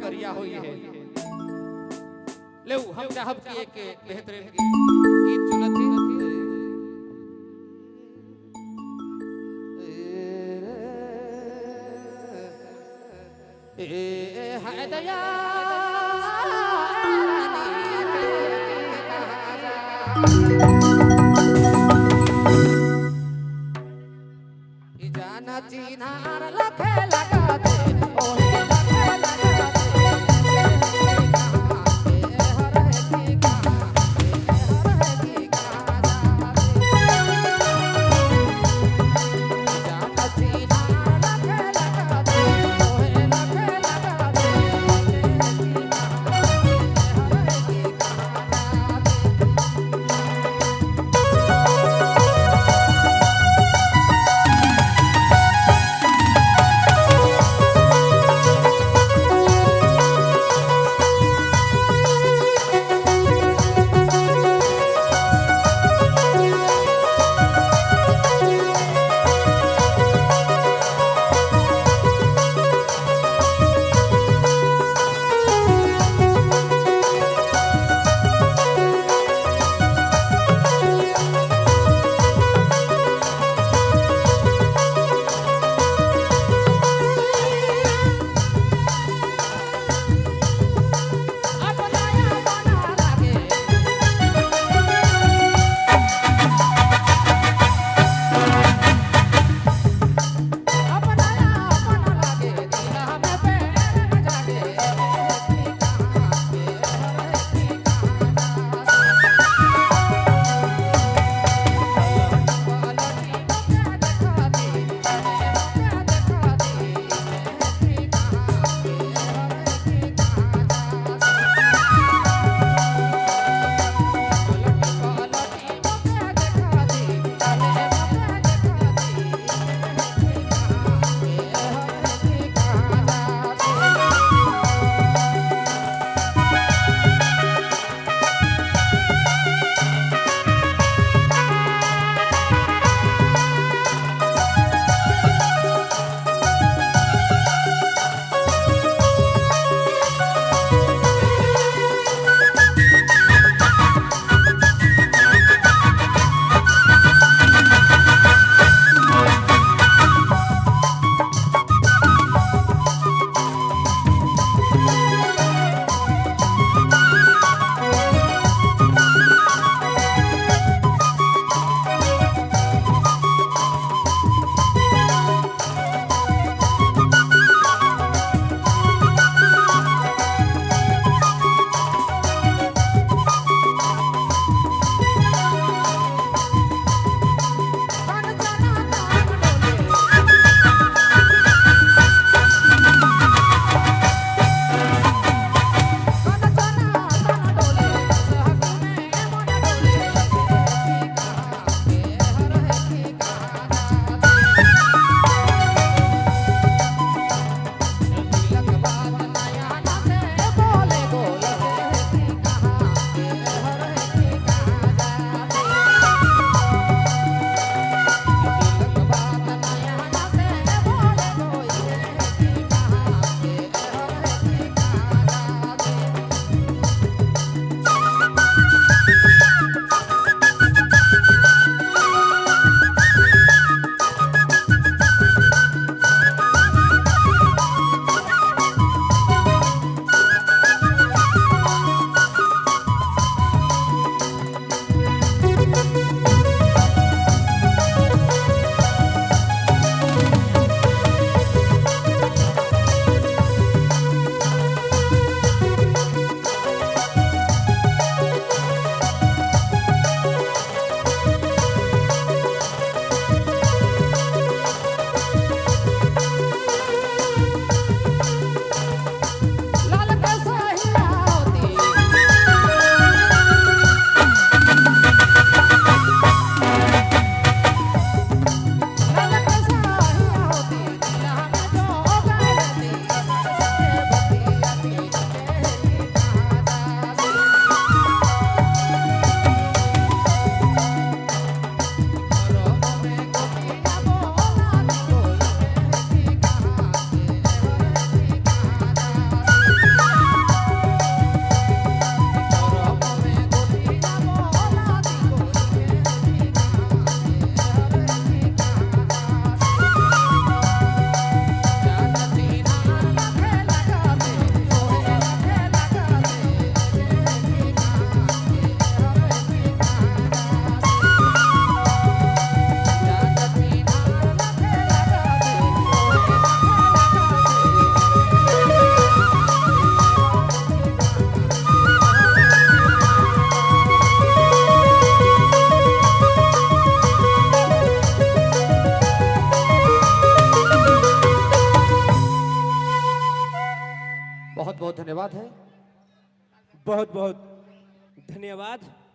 करिया हुई है। ले हम चाहब कि एक बेहतरीन गीत चुनत ही। ए है दया रानी के कहा जा। ई जाना चिन्हार लखे लगा दे, ओहे लखे लगा दे, ए हर की कहाँ, ए हर की कहाँ जावे। जाना चिन्हार लखे लगा दे, ओहे लखे लगा दे, ए की कहाँ, ए हर की कहाँ जावे। धन्यवाद है। बहुत बहुत धन्यवाद।